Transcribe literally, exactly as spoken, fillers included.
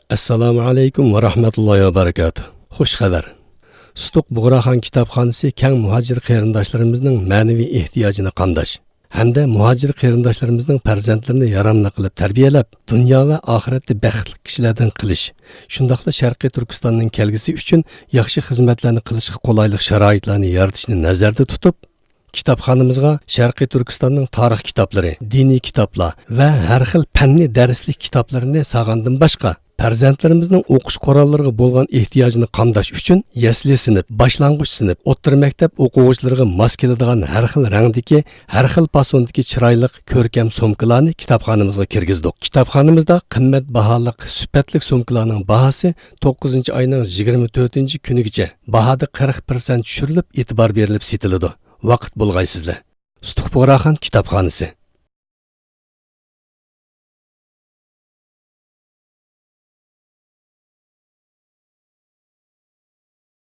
ئەسسالامۇ ئەلەيكۇم ۋە رەھمەتۇللاھى ۋە بەرىكاتۇھ. خۇش خەۋەر. سۇتۇق بۇغراخان كىتابخانىسى كەڭ مۇھاجىر قېرىنداشلىرىمىزنىڭ مەنىۋى ئېھتىياجىنى قامداش ھەمدە مۇھاجىر قېرىنداشلىرىمىزنىڭ پەرزەنتلىرىنى ياراملىق قىلىپ تەربىيەلەپ، دۇنيا ۋە ئاخىرەتتە بەختلىك كىشىلەردىن قىلىش، شۇنداقلا شەرقىي تۈركىستاننىڭ كەلگۈسى ئۈچۈن ياخشى خىزمەتلەرنى قىلىشقا قولايلىق شارائىتلارنى يارىتىشنى نەزەردە تۇتۇپ، كىتابخانىمىزغا شەرقىي تۈركىستاننىڭ تارىخ كىتابلىرى، دىنىي كىتابلار ۋە ھەر خىل پەننى دەرسلىك كىتابلىرىنى سالغاندىن باشقا، پەرزەنتلىرىمىزنىڭ ئوقۇش قوراللىرىغا بولغان ئېھتىياجىنى قامداش ئۈچۈن يەسلى سىنىپ، باشلانغۇچ سىنىپ، ئوتتۇرا مەكتەپ ئوقۇغۇچىلىرىغا ماس كېلىدىغان ھەر خىل رەڭدىكى، ھەر خىل پاسوندىكى چىرايلىق، كۆركەم سومكىلارنى كىتابخانىمىزغا كىرگۈزدۇق. كىتابخانىمىزدا قىممەت باھالىق، سۈپەتلىك سومكىلارنىڭ باھاسى توققۇزىنچى ئاينىڭ يىگىرمە تۆتىنچى كۈنىگىچە باھادا قىرىق پىرسەنت چۈشۈرۈلۈپ، ئېتىبار بېرىلىپ سېتىلىدۇ. ۋاقىت بۇلغايسىزلەر. سۇتۇق بۇغراخان كىتابخانىسى.